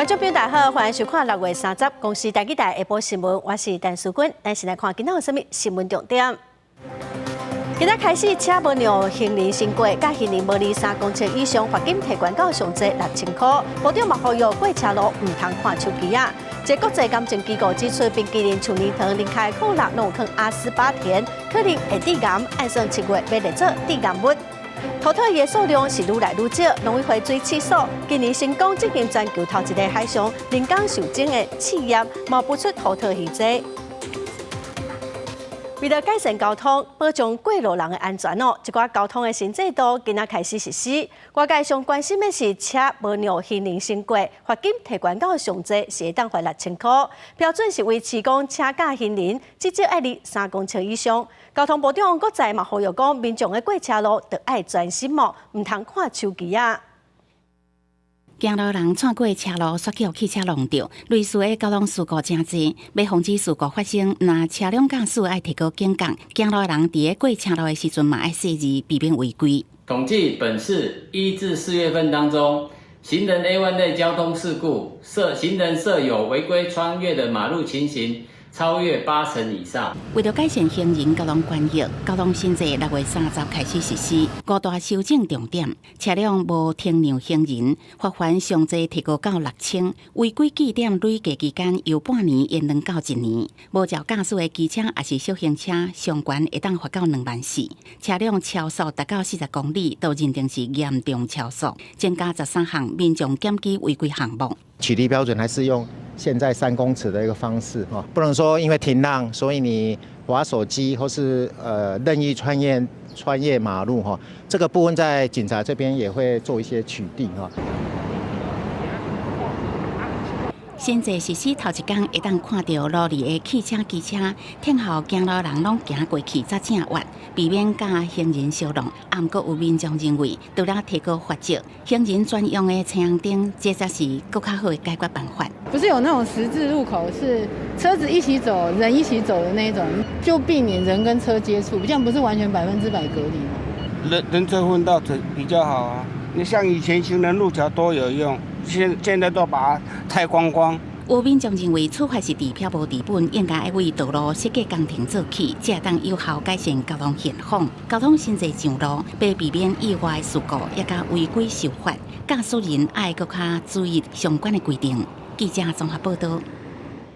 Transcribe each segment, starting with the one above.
觀眾朋友大家好，歡迎收看6月30公視台語台下晡新聞，我是陳淑君。咱先來看今仔有啥物新聞重點。今仔開始，車無讓行人先過，佮行人無離3公尺以上，罰金提懸到上濟6000箍。部長嘛呼籲過車路毋通看手機仔。這國際鑑證機構指出，冰淇淋、樹奶糖、啉開可樂攏有放阿斯巴甜，可能會致癌。按算7月欲列做致癌物。塗炭魚的數量是愈來愈少，農委會水試所今年成功進行全球頭一个海上人工授精的試驗，嘛孵出塗炭魚仔。為了改善交通，保障過路人的安全哦，這寡交通的新制度今仔開始實施。外界上關心的是車無讓行人先過，罰金提懸到上濟是會當罰6000箍。標準是維持講車佮行人至少愛離3公尺以上。交通部長閣再嘛呼籲講，民眾的過車路著愛專心哦，毋通看手機仔。行路人竄過車路，煞予汽車挵著，類似的交通事故誠濟。欲防止事故發生，若車輛駕駛愛提高警覺，行路人佇咧過車路的時陣嘛愛細膩，避免違規。統計本市1至4月份當中，行人 A1 類交通事故涉行人設有違規穿越的馬路情形，超越八成以上。為著改善行人交通權益，交通新制6月30開始實施，五大修正重點：車輛無停讓行人，罰鍰上濟提高到6000；違規記點累計期間由半年延長到一年；無照駕駛的機車抑是小型車，上懸會當罰到2萬4；車輛超速達到40公里，就認定是嚴重超速，增加13項民眾檢舉違規項目。取締標準還是用現在3公尺的一個方式，不能說因為停讓，所以你滑手機或是任意穿越馬路哈，這個部分在警察這邊也會做一些取締哈。新制實施頭一工，會當看著路裡的汽車、機車，聽候行路人攏行過去才正越，避免佮行人相挵。啊，毋過有民眾認為，除了提高罰則，行人專用的青紅燈，這才是閣較好的解決辦法。不是有那種十字路口是車子一起走、人一起走的那種，就避免人跟車接觸，這樣不是完全100%隔離嗎？人人車分道比較好啊。你像以前行人路橋都有用，現在都把它拆光光。有民眾認為，處罰是治標無治本，應該愛為道路設計工程做起，才會當有效改善交通現況。交通新制上路，欲避免意外事故，抑佮違規受罰，駕駛人愛閣較注意相關的規定。記者綜合報道。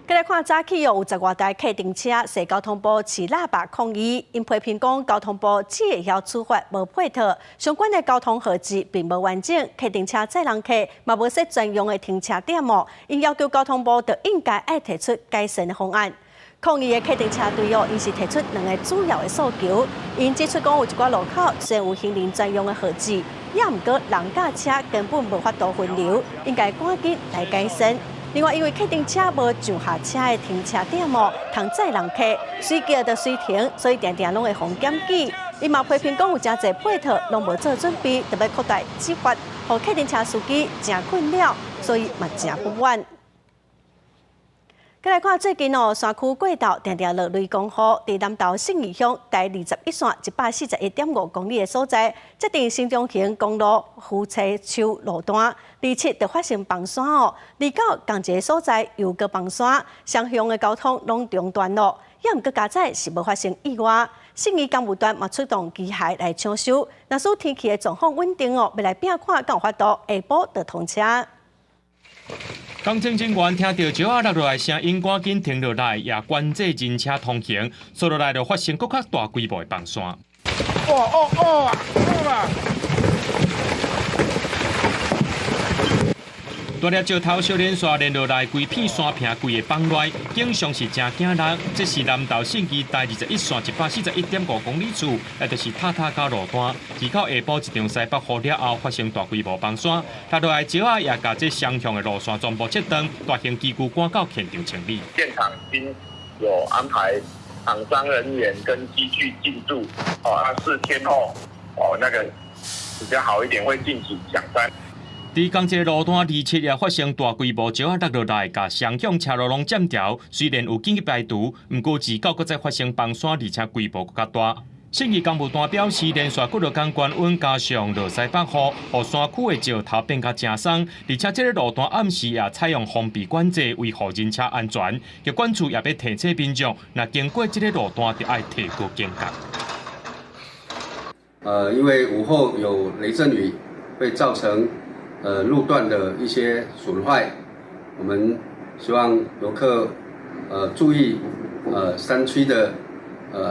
閣來看早起哦，有十外台客運車踅交通部持喇叭抗議，𪜶批評講交通部只會曉處罰無配套，相關的交通號誌並無完整，客運車載人客嘛無設專用的停車點哦，𪜶要求交通部就應該愛提出改善的方案。抗議的客運車隊哦，𪜶是提出兩个主要的訴求，𪜶指出講有一寡路口雖然有行人專用的號誌，也毋過人佮車根本無法度分流，應該趕緊來改善。另外，因為客運車無上下車的停車點哦，通載人客，隨叫就隨停，所以定定攏會予檢舉。伊嘛批評講有誠濟配套攏無做準備，著欲擴大執法，予客運車司機誠困擾，所以嘛誠不滿。閣來看最近哦，山區過晝定定落雷公雨，佇南投信義鄉台21線141.5公里的所在，這段新中橫公路夫妻樹路段，27就發生崩山哦，29仝一个所在又閣崩山，雙向的交通攏中斷咯。也毋過佳哉是無發生意外，信義工務團嘛出動機械來搶修，若使天氣的狀況穩定哦，欲來拼看敢有法度下晡就通車。工程人員聽到石仔落落來聲音，趕緊停落來，也管制人車通行。紲落來就發生閣較大規模的崩山。哦哦哦啊！大粒石頭小連紲連落來，規片山坪規个崩落來，景象是誠驚人。這是南投信義台21線141.5公里處，也就是塔塔加路段。29下晡一場西北雨了後，發生大規模崩山，塌落來石仔也共這雙向的路線全部切斷，大型機具趕到現場清理。現場已經有安排廠商人員跟機具進駐，哦，4天後，哦，那個比較好一點，會進行搶山。佇仝一个路段27也發生大規模石仔落落來，共雙向車路攏佔牢。雖然有緊急排除，毋過29閣再發生崩山，而且規模閣較大。信義工務單表示，連續幾落工高溫加上落西北雨，予山區的石頭變甲誠鬆，而且這个路段暗時也採用封閉管制，維護人車安全。疾管處也欲提醒民眾，若經過這个路段，著愛提高警覺。因為午後有雷陣雨，會造成路段的一些損壞，我們希望遊客注意山區的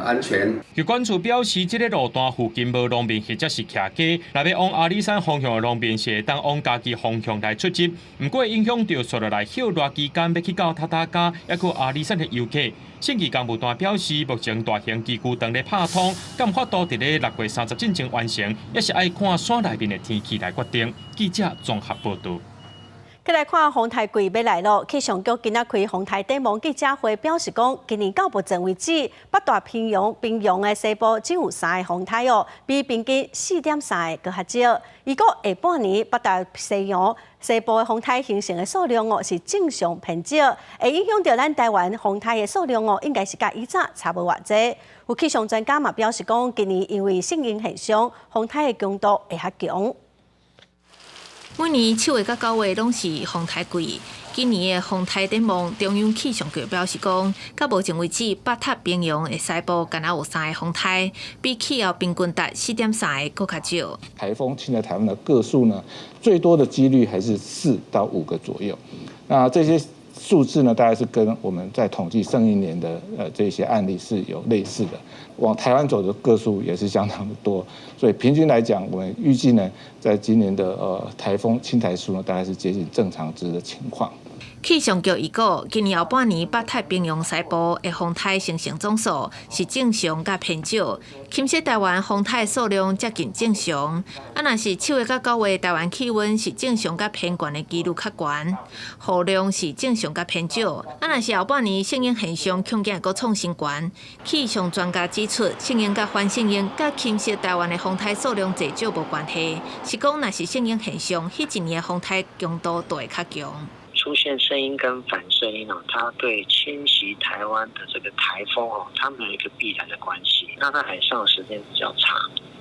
安全。疾管處表示，這个路段附近無農民或者是徛家，若欲往阿里山方向的農民是會當往嘉義方向來出入，毋過影響著紲落來歇熱期間欲去到塔塔加，抑閣阿里山的遊客。信義工務單表示，目前大型機具當咧拍通，敢有法度佇咧6月30進前完成，抑是愛看山內面的天氣來決定。記者綜合報導。閣來看風颱季欲來囉，氣象局今仔開風颱展望記者會，表示講，今年到目前為止，北大平洋平洋的西部只有三个風颱哦，比平均4.3个閣較少。預估下半年北大西洋西部的風颱形成的數量哦是正常偏少，會影響著咱台灣風颱的數量哦，應該是佮以早差無偌濟。有氣象專家嘛表示講，今年因為聖嬰現象，風颱的強度會較強。每年7月佮9月攏是風颱季。今年的風颱展望，中央氣象局表示講，到目前為止，北太平洋的西部干焦有三个風颱，比氣候平均值4.3个閣較少。颱風侵來台灣的個數呢，最多的幾率還是4到5個左右。那這些數字呢，大概是跟我們在統計上一年的這些案例是有類似的。往台灣走的個數也是相當的多，所以平均來講，我們預計呢，在今年的颱風侵台數呢，大概是接近正常值的情況。氣象局預估，今年後半年北太平洋西部的風颱形成總數是正常佮偏少，侵襲台灣風颱數量接近正常。啊，若是7月佮9月台灣氣溫是正常佮偏懸的幾率較懸，雨量是正常佮偏少。啊，若是後半年聖嬰現象恐驚會閣創新懸。氣象專家指出，聖嬰佮反聖嬰佮侵襲台灣的風颱數量濟少無關係，是講若是聖嬰現象，彼一年的風颱強度就會較強。出現聖嬰跟反聖嬰哦，它對侵襲台灣的這個颱風哦，它沒有一個必然的關係。那在海上時間比較長，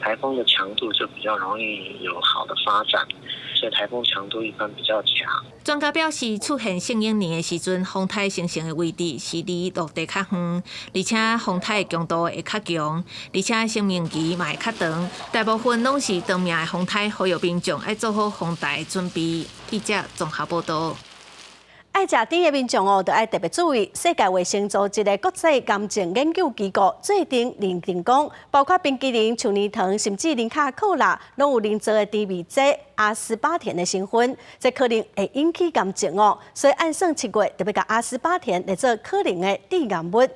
颱風的強度就比較容易有好的發展，所以颱風強度一般比較強。專家表示，出現聖嬰年的時陣，風颱形成的位置是離陸地較遠，而且風颱的強度會較強，而且生命期嘛會較長。大部分攏是長命的風颱，呼籲民眾愛做好防台的準備。記者綜合報導。愛食甜的民眾哦，著愛特別注意。世界衛生組織的國際癌症研究機構最近認定講，包括冰淇淋、樹奶糖，甚至零卡可樂，攏有人造的甜味劑阿斯巴甜的成分，這可能會引起癌症哦。所以按算7月著欲共阿斯巴甜列做可能的致癌物。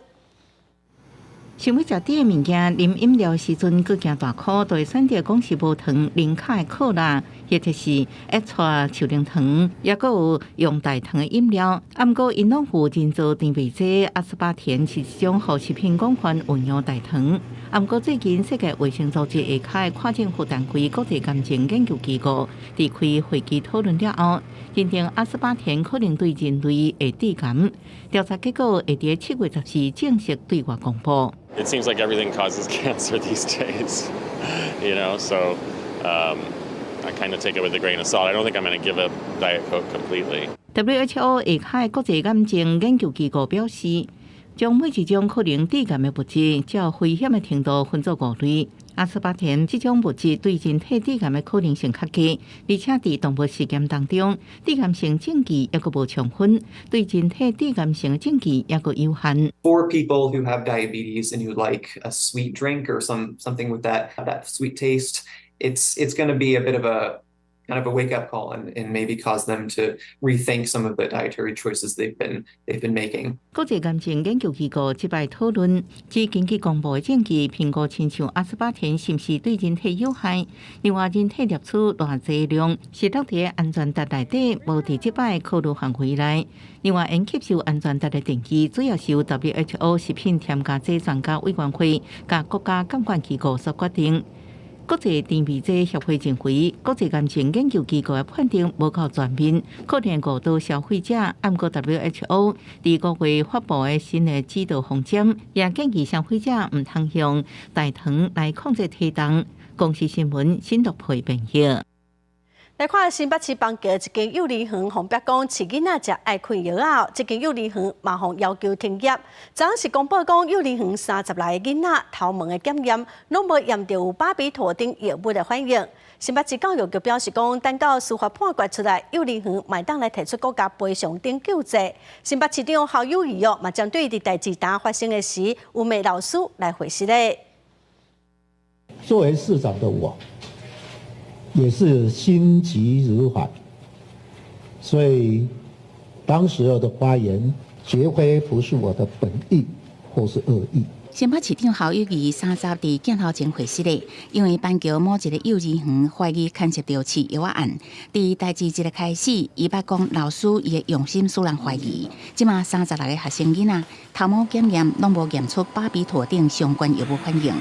想欲食甜的物件，啉飲料時陣，閣驚大箍，就會選擇講是無糖零卡的可樂，或者是一撮樹奶糖，抑閣有用代糖的飲料。啊，毋過𪜶攏有人造甜味劑阿斯巴甜，是一種予食品廣泛運用代糖。啊，毋過最近世界衛生組織下跤的跨政府單位國際癌症研究機構，佇開會議討論了後，認定阿斯巴甜可能對人類會致癌。調查結果會佇7月14正式對外公布。 It seems like everything causes cancer these days, so I kind of take it with a grain of salt. I don't think I'm going to give up Diet Coke completely. WHO 下跤國際癌症研究機構表示，將每一種可能致癌的物質，照危險的程度分做五類。阿斯巴甜這種物質對人體致癌的可能性較低，而且佇動物實驗當中，致癌性證據猶閣無充分，對人體致癌性的證據猶閣有限。 For people who have diabetes and who like a sweet drink or something with that sweet taste, it's going to be a bit of a kind of a wake up call and maybe cause them to rethink some of the dietary choices they've been making. 國際癌症研究機構這擺討論，只根據公布的證據評估，親像阿斯巴甜是毋是對人體有害？另外，人體攝取偌濟量是落佇安全值內底，無佇這擺考慮範圍內。另外，𪜶吸收安全值的定義，主要是由 WHO 食品添加劑專家委員會佮國家監管機構所決定。國際甜味劑協會認為，國際癌症研究機構的判定無夠全面，可能誤導消費者。毋過 WHO 佇5月發布的新的指導方針，也建議消費者毋通用代糖來控制體重。公視新聞新竹配編譯。來看新北市板橋一間幼兒園，予逼講飼囡仔食愛坏藥仔，這間幼兒園嘛予要求停業。昨昏是公布講，幼兒園36個囡仔頭毛的檢驗，攏無驗著有巴比妥等藥物的反應。新北市教育局表示講，等到司法判決出來，幼兒園嘛會當來提出國家賠償等救濟。新北市長侯友宜哦，嘛針對佇代誌埕發生的事，有罵老師來回釋咧。作為市長的我，也是心急如焚，所以當時候的發言絕非不是我的本意或是惡意。新北市長侯友宜30佇鏡頭前回釋咧，因為板橋某一個幼兒園懷疑牽涉著飼藥仔案，佇代誌一个開始，伊捌講老師伊的用心使人懷疑。這馬36個學生囡仔頭毛檢驗攏無驗出巴比妥等相關藥物反應，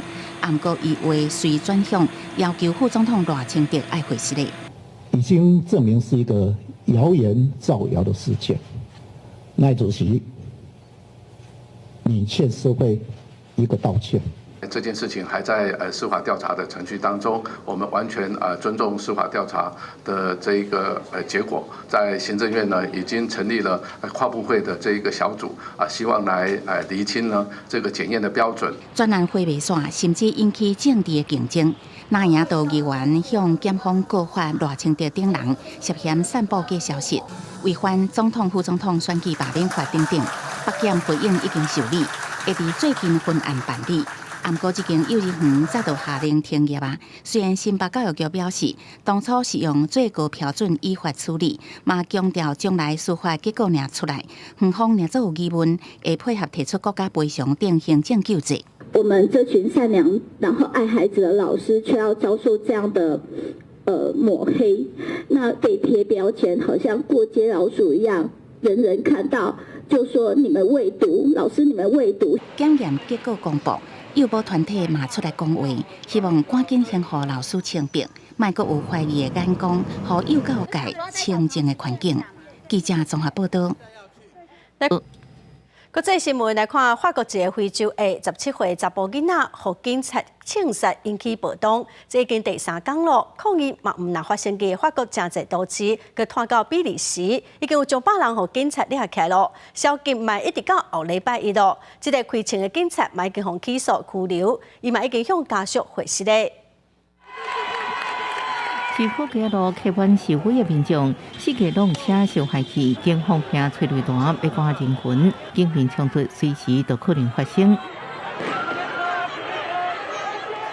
毋過伊話隨轉向要求副總統賴清德愛回釋咧。已經證明是一個謠言造謠的事件。賴主席，你欠社會一個道歉。這件事情還在司法調查的程序當中，我們完全尊重司法調查的這一個結果。在行政院呢，已經成立了跨部會的這一個小組啊，希望來釐清呢這個檢驗的標準。專案火未煞，甚至引起政治的競爭。藍營都議員向檢方告發賴清德等人涉嫌散布假消息，違反總統、副總統選舉罷免法等等。北檢回應已經受理，會佇最近分案辦理。毋過這間幼兒園早就下令停業啊。雖然新北教育局表示，當初是用最高標準依法處理，嘛強調將來司法結果若出來，園方若做有疑問，會配合提出國家賠償等行政救濟。我們這群善良然後愛孩子的老師，卻要遭受這樣的抹黑，那被貼標籤，好像過街老鼠一樣，人人看到就說你們餵毒，老師你們餵毒。檢驗結果公布，幼保團體嘛出來講話，希望趕緊還予老師清白，莫閣有懷疑的眼光，予幼教界清靜的環境。記者綜合報道。國際新聞來看，法國一个非洲的17歲查埔囡仔，予警察槍殺，引起暴動。這已經第三工咯，抗議嘛毋但發生佇法國誠濟都市，閣拖到比利時，已經有上百人予警察掠起來咯。宵禁嘛一直到後禮拜一咯。這個開槍的警察嘛已經予起訴拘留，伊嘛已經向家屬回釋咧。市府街路客滿示威的民眾，四界攏車受害去，警方憑催淚彈欲趕人群，警民衝突隨時都可能發生。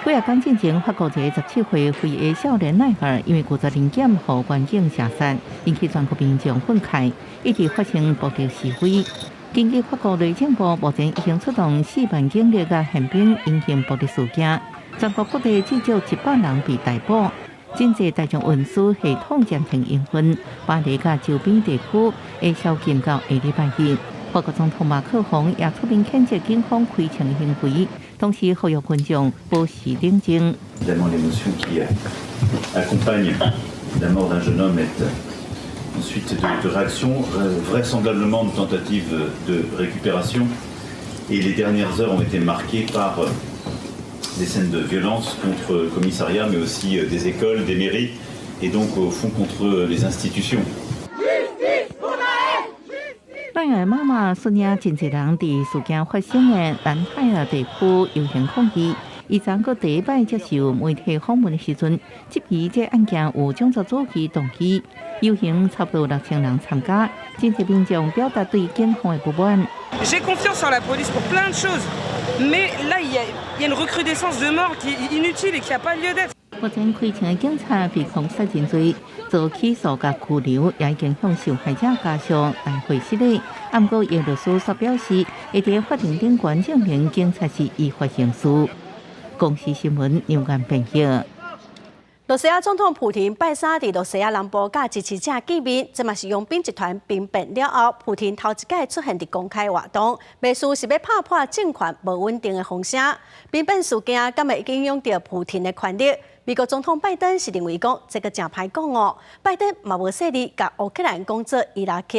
幾仔工進前，法國一個17歲非裔少年奈爾，因為拒絕臨檢，予軍警射殺，引起全國民眾憤慨，一直發生暴力示威。根據法國內政部，目前已經出動4萬警力佮憲兵，因應暴力事件，全國各地至少100人被逮捕。真濟大眾運輸系統暫停營運，巴黎佮周邊地區會宵禁到下禮拜一。法國總統馬克宏也出面譴責警方開槍行為，同時呼籲群眾保持冷靜。 Évidemment, l'émotion qui accompagne la mort d'un jeune homme est ensuite de réaction, vraisemblablement de tentative de récupération. Et les dernières heures ont été marquées par des scènes de violence contre commissariats, mais aussi des écoles, des mairies, et donc au fond contre les institutions. 奈爾媽媽率領真濟人佇事件發生的蘭泰爾地區遊行抗議。伊昨閣第一擺接受媒體訪問的時陣，質疑這案件有種族主義動機。遊行差不多6000人參加，真濟民眾表達對警方的不滿。 J'ai confiance en la police pour plein de choses, mais là il y a une recrudescence de mort qui est inutile et qui a pas lieu d'être. 目前開槍的警察被控殺人罪，遭起訴佮拘留，也已經向受害者家屬來回釋理。毋過，伊律師卻表示，會佇法庭頂懸證明警察是依法行事。公視新聞劉岩編譯。羅西亞總統普廷拜三佇羅西亞南部佮支持者見面，這嘛是傭兵集團兵變了後，普廷頭一擺出現佇公開活動，袂輸是欲拍破政權無穩定的風聲。兵變事件敢會影響著普廷的權力？美國總統拜登是認為講這個誠歹講哦，拜登嘛無細膩共烏克蘭講做伊拉克。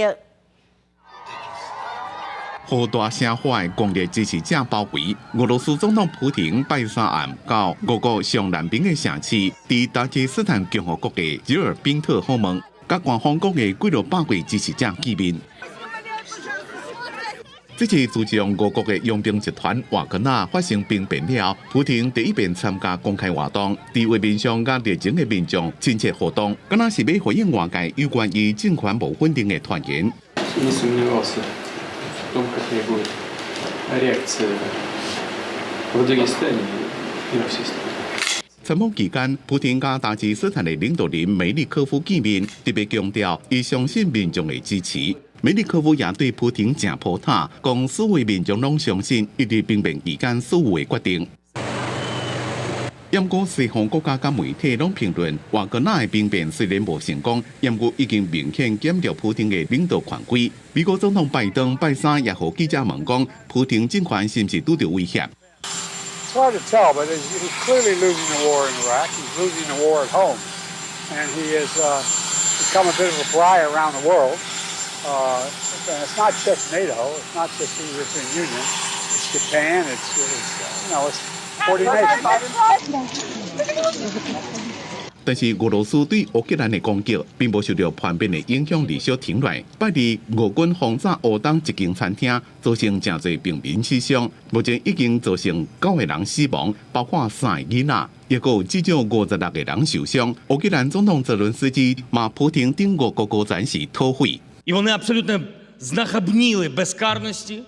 予大聲喊的強烈支持者包圍，俄羅斯總統普廷拜三暗到俄國上南邊的城市，佇達吉斯坦共和國的熱爾賓特訪問，佮官方講的幾落百位支持者見面。這次自從俄國的傭兵集團瓦格納發生兵變了，普廷第一遍參加公開活動，佇畫面上佮熱情的民眾親切互動，敢若是欲回應外界有關伊政權無穩定的傳言。 Не сомневался в том, какая будет реакция в Дагестане и во всей стране. 參訪期間，普廷佮達吉斯坦的領導人梅利科夫見面，特別強調伊相信民眾的支持。梅利科夫也對普廷誠抱疼，講所有民眾攏相信伊佇兵變期間所有的決定。毋過西方國家佮媒體攏評論，瓦格納的兵變雖然無成功，毋過已經明顯減弱普廷的領導權威。美國總統拜登拜三也予記者問講，普廷政權是毋是拄著威脅？ It's hard to tell, but he's clearly losing the war in Iraq. He's losing the war at home, and he has become a bit of a pariah around the world. And it's not just NATO. It's not just the European Union. It's Japan. It's you know it's 40 nations. 但是俄羅斯對烏克蘭的攻擊並無受著叛變的影響而小停落來。拜二俄軍轟炸烏東一間餐廳，造成誠濟平民死傷，目前已經造成九個人死亡，包括三个囡仔，抑閣有至少56個人受傷。烏克蘭總統澤倫斯基罵普廷等俄國高層是土匪。 І вони абсолютно знахабніли безкарності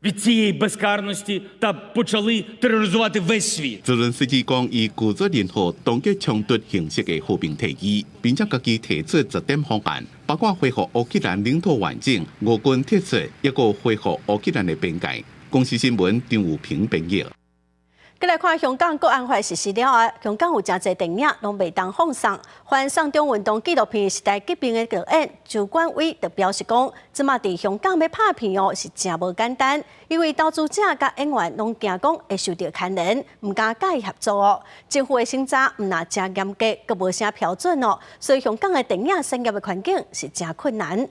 від цієї безкарності та почали тероризувати весь світ. 澤倫斯基講，伊拒絕任何凍結衝突形式的和平提議，並且家己提出10點方案，包括恢復烏克蘭領土完整、俄軍撤出，抑閣恢復烏克蘭的邊界。公視新聞張有平編譯。閣來看香港國安法實施了後，香港有誠濟電影攏袂當放送。反送中運動紀錄片《時代革命》的導演周冠威就表示講，這馬佇香港欲拍片哦是誠無簡單，因為投資者佮演員攏驚講會受著牽連，毋敢佮伊合作哦。政府的審查毋但誠嚴格，閣無啥標準哦，所以香港的電影產業的環境是誠困難。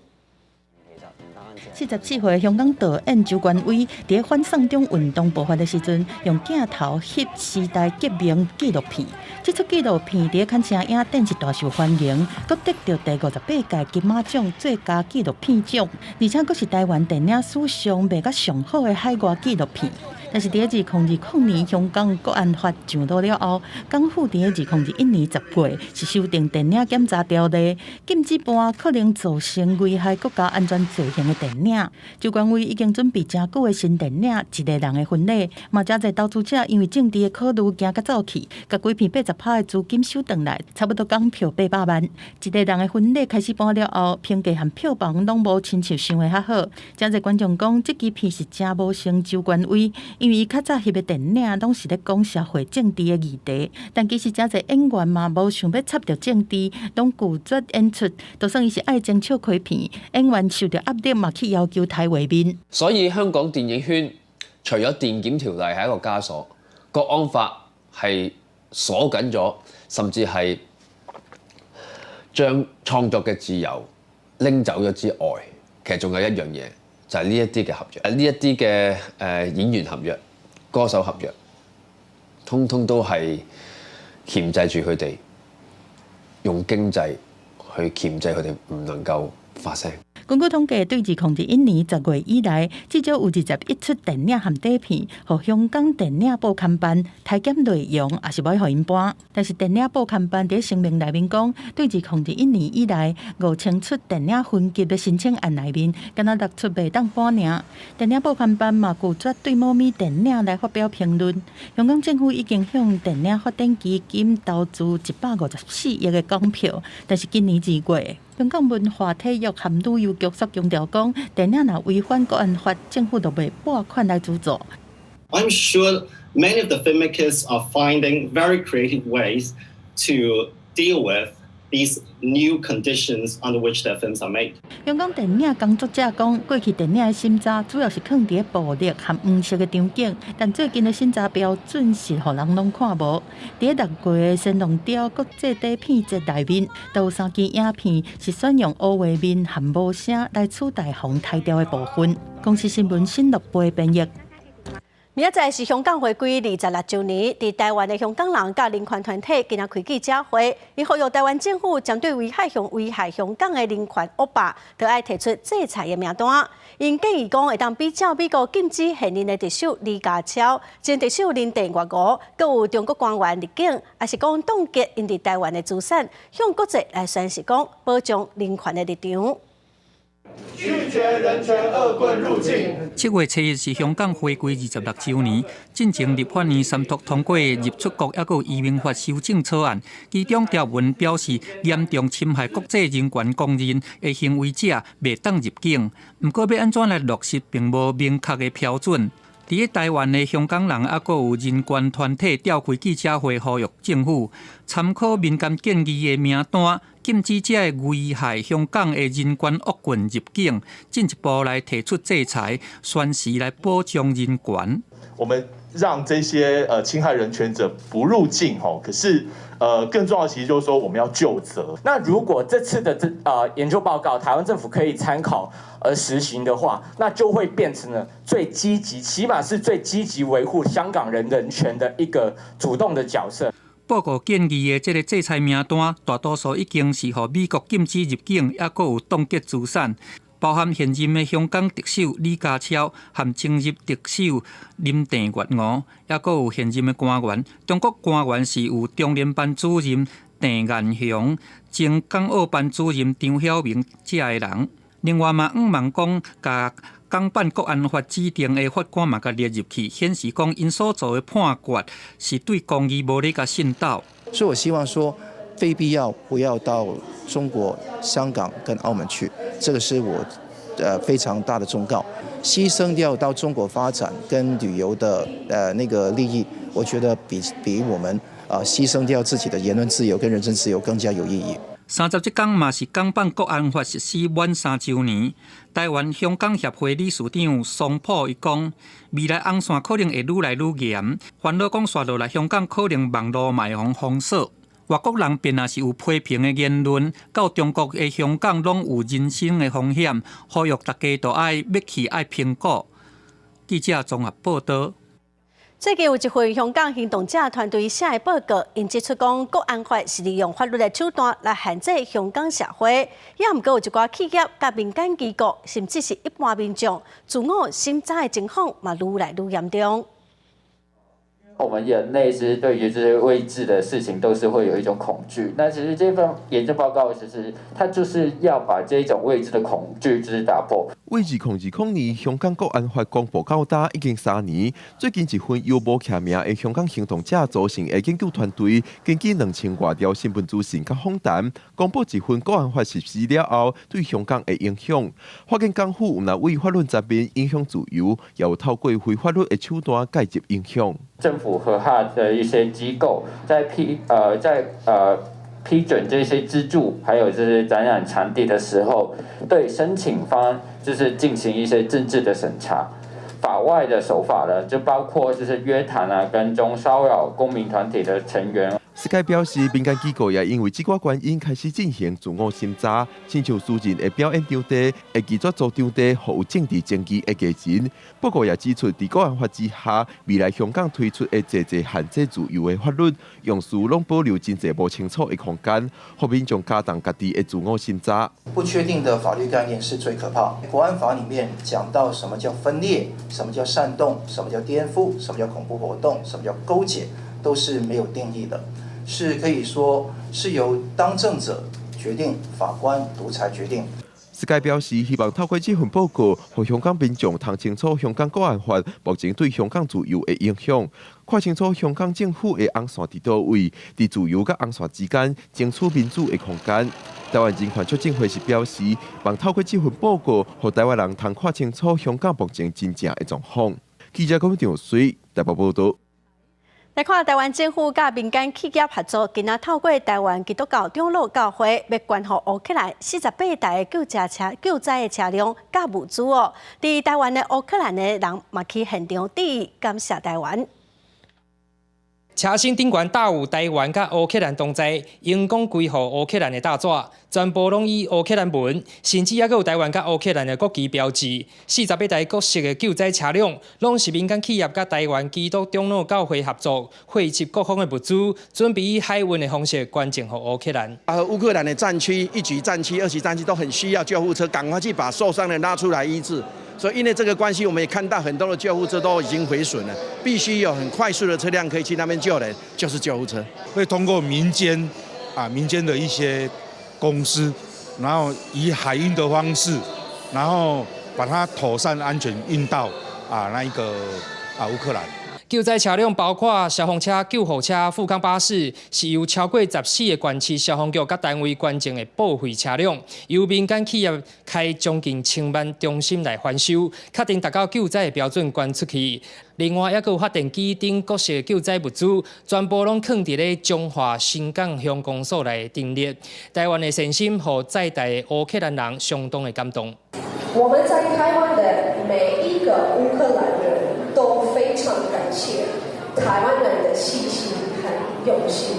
44歲香港導演周冠威，佇反送中運動爆發的時陣，用鏡頭翕時代革命紀錄片。這齣紀錄片佇坎城影展是大受歡迎，閣得著第58屆金馬獎最佳紀錄片獎，而且閣是台灣電影史上賣甲上好的海外紀錄片。但是佇2020年香港國安法上路了後，港府佇2021年10月是修訂電影檢查條例，禁止播可能造成危害國家安全罪行的電影。周冠威已經準備誠久的新電影《一个人的婚禮》，嘛誠濟投資者因為政治的考慮驚甲走去，共規片80%的資金收轉來，差不多港票800萬。一个人的婚禮開始播了後，評價和票房攏無親像想的較好。誠濟觀眾講，這支片是誠無像周冠威，因為伊較早翕的電影攏是咧講社會政治的議題，但其實誠濟演員嘛無想欲插著政治，攏拒絕演出。就算伊是愛情笑虧片，演員受著壓力嘛去要求刣畫面。所以香港電影圈除咗電檢條例係一個枷鎖，國安法係鎖緊咗，甚至係將創作嘅自由拎走咗之外，其實仲有一樣嘢，就係呢一啲嘅合約，呢一啲嘅演員合約、歌手合約，通通都係鉗制住佢哋，用經濟去鉗制佢哋，唔能夠發聲。根據統計，對2021年10月以來，至少有21齣電影和短片，予香港電影報刊辦刣減內容，抑是無予𪜶播。但是電影報刊辦佇聲明內面講，對2021年以來5000齣電影分級的申請案內面，敢若六齣袂當播爾。電影報刊辦嘛拒絕對某物電影來發表評論。香港政府已經向電影發展基金投資154億的港票，但是今年2月，香港文化體育和旅遊局煞強調講，電影若違反國安法，政府就袂撥款來資助。 I'm sure many of the filmmakers are finding very creative ways to deal with These new conditions under which their films are made。香港電影工作者講，過去電影的審查主要是囥佇暴力和黃色的場景，但最近的審查標準是予人攏看無。佇6月的神龍雕國際短片節內面，都有三支影片是選用烏畫面和無聲來取代紅台調的部分。公視新聞新樂貝編譯。明仔載是香港回歸26週年，佇台灣的香港人佮人權團體今仔開記者會，𪜶呼籲台灣政府針對危害香港的人權惡霸，著愛提出制裁的名單。𪜶建議講會當比照美國禁止現任的特首李家超、前特首林鄭月娥，閣有中國官員入境，抑是講凍結𪜶佇台灣的資產，向國際來宣示講保障人權的立場。拒絕人權惡棍入境。7月7日是香港回歸26週年，進前立法院三讀通過入出國抑閣移民法修正草案，其中條文表示嚴重侵害國際人權公認的行為者袂當入境。毋過欲按怎來落實，並無明確的標準。佇咧台灣的香港人，抑閣有人權團體召開記者會，呼籲政府參考民間建議的名單，禁止這个危害香港的人權惡棍入境，進一步來提出制裁，宣示來保障人權。我們讓這些侵害人權者不入境，吼，可是更重要的其實就是說我們要究責。那如果這次的這研究報告，台灣政府可以參考而實行的話，那就會變成了最積極，起碼是最積極維護香港人人權的一個主動的角色。報告建議的這个制裁名單，大多數已經是予美國禁止入境，抑閣有凍結資產，包含現任的香港特首李家超和前任特首林鄭月娥，抑閣有現任的官員。中國官員是有中聯辦主任鄭雁雄、前港澳辦主任張曉明這个人。另外嘛，向望講，共港版國安法指定的法官嘛，共列入去，顯示講𪜶所做的判決是對公義無咧共滲透。所以我希望說，非必要不要到中國香港跟澳門去，這個是我非常大的忠告。犧牲掉到中國發展跟旅遊的那個利益，我覺得比我們犧牲掉自己的言論自由跟人身自由更加有意義。30這工嘛是港版國安法實施滿3週年，台灣香港協會理事長桑普伊講，未來紅線可能會愈來愈嚴，煩惱講紲落來香港可能網路嘛會予封鎖。外國人便若是有批評的言論，到中國的香港攏有人身的風險，呼籲大家都愛欲去愛評估。記者綜合報導。最近有一份香港行動者團隊寫的報告，𪜶指出講，國安法是利用法律的手段來限制香港社會，也毋過有一寡企業、佮民間機構，甚至是一般民眾，自我審查的情況嘛，愈來愈嚴重。我們人類其實對於這些未知的事情都是會有一種恐懼。那其實這份研究報告，其實它就是要把這種未知的恐懼就是打破。為2020年香港國安法公布到今已經3年，最近一份由無記名的香港行動者組成的研究團隊，根據2000外條新聞資訊佮訪談，公布一份國安法實施了後對香港的影響。發現港府毋但對法律層面影響自由，也有透過非法律的手段介入影響。政府和他的一些機構在批准這些資助，還有這些展覽場地的時候，對申請方就是進行一些政治的審查。法外的手法呢，就包括就是約談啊、跟蹤騷擾公民團體的成員。世界表示，民間機構也因為這個原因開始進行自我審查，親像私人的表演場地會拒絕租場地，予有政治爭議的藝人。不過也指出，佇國安法之下，未來香港推出的濟濟限制自由的法律，用詞攏保留真濟無清楚的空間，予民眾加重家己的自我審查。不確定的法律概念是最可怕。國安法裡面講到什麼叫分裂，什麼叫煽動，什麼叫顛覆，什麼叫恐怖活動，什麼叫勾結，都是沒有定義的。是可以說是由當政者決定，法官獨裁決定。世界表示，希望透過這份報告，予香港民眾通清楚香港國安法目前對香港自由的影響，看清楚香港政府的紅線佇佗位，佇自由佮紅線之間爭取民主的空間。台灣人權促進會是表示，望透過這份報告，予台灣人通看清楚香港目前真正的狀況。記者龔長水台北報導。來看臺灣政府佮民間企業合作，今仔透過臺灣基督教長老教會，欲捐予烏克蘭48台的救車、救災的車輛佮物資哦。佇臺灣的烏克蘭的人嘛去現場致意感謝臺灣。車身頂懸大有臺灣佮烏克蘭同在，榮光歸予烏克蘭的大紙，全部攏以烏克蘭文，甚至猶閣有臺灣佮烏克蘭的國旗標誌。48台各式的救災車輛，攏是民間企業佮臺灣基督長老教會合作，匯集各方的物資，準備以海運的方式捐贈予烏克蘭。啊，烏克蘭的戰區、一級戰區、二級戰區都很需要救護車，趕快去把受傷的拉出來醫治。所以因為這個關係，我們也看到很多的救護車都已經毀損了，必須有很快速的車輛可以去那邊救人，就是救護車。會通過民間啊民間的一些公司，然後以海運的方式，然後把它妥善安全運到啊那一個啊烏克蘭。救災車輛包括消防車、救護車、富康巴士，是由超過14個縣市消防局佮單位捐贈的報廢車輛，由民間企業開將近千萬中心來翻修，確定達到救災的標準捐出去。另外，猶閣有發電機等各式救災物資，全部攏囥佇咧彰化新港鄉公所來陳列。臺灣的善心，予在地的烏克蘭人相當的感動。我們在臺灣的每一個烏克蘭人都非常感謝臺灣人的細心和用心，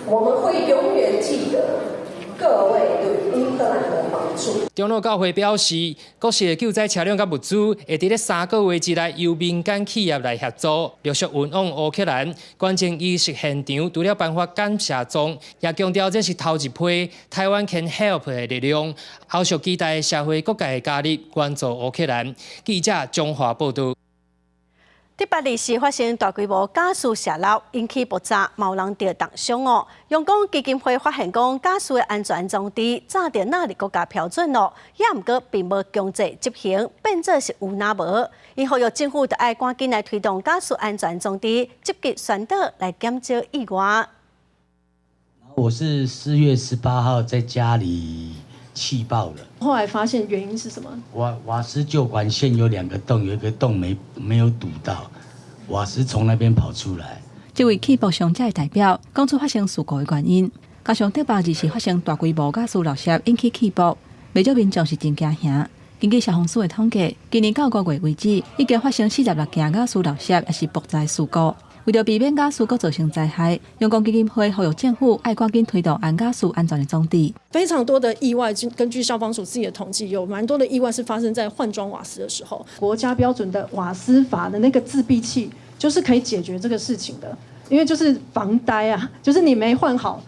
我們會永遠記得各位對烏克蘭的幫助。長老教會表示，各式的救災車輛佮物資會佇咧3個月之內由民間企業來協助，陸續運往烏克蘭。捐贈儀式現場除了頒發感謝狀，也強調這是頭一批台灣 can help 的力量。後續期待社會各界的加入，援助烏克蘭。記者張華報導。佇巴黎市發生大規模瓦斯洩漏，引起爆炸，嘛有人著重傷哦。陽光基金會發現講，瓦斯的安全裝置早就納入國家標準咯，也毋過並無強制執行，變做是有若無。𪜶呼籲政府著愛趕緊來推動瓦斯安全裝置，積極宣導來減少意外。我是4月18號在家裡氣爆了。後來發現原因是什麼？瓦斯舊管線有兩個洞，有一個洞沒有堵到，瓦斯從那邊跑出來。這位氣爆傷者的代表講出發生事故的原因，加上竹北二時發生大規模瓦斯漏洩，引起氣爆，袂少民眾是真驚嚇。根據消防署的統計，今年到5月為止，已經發生46件瓦斯漏洩，抑是爆炸事故。為著避免瓦斯閣造成災害，陽光基金會呼籲政府愛趕緊推動安瓦斯安全的裝置。非常多的意外，根據消防署自己的統計，有蠻多的意外是發生在換裝瓦斯的時候。國家標準的瓦斯閥的那個自閉器，就是可以解決這個事情的，因為就是防呆啊，就是你沒換好，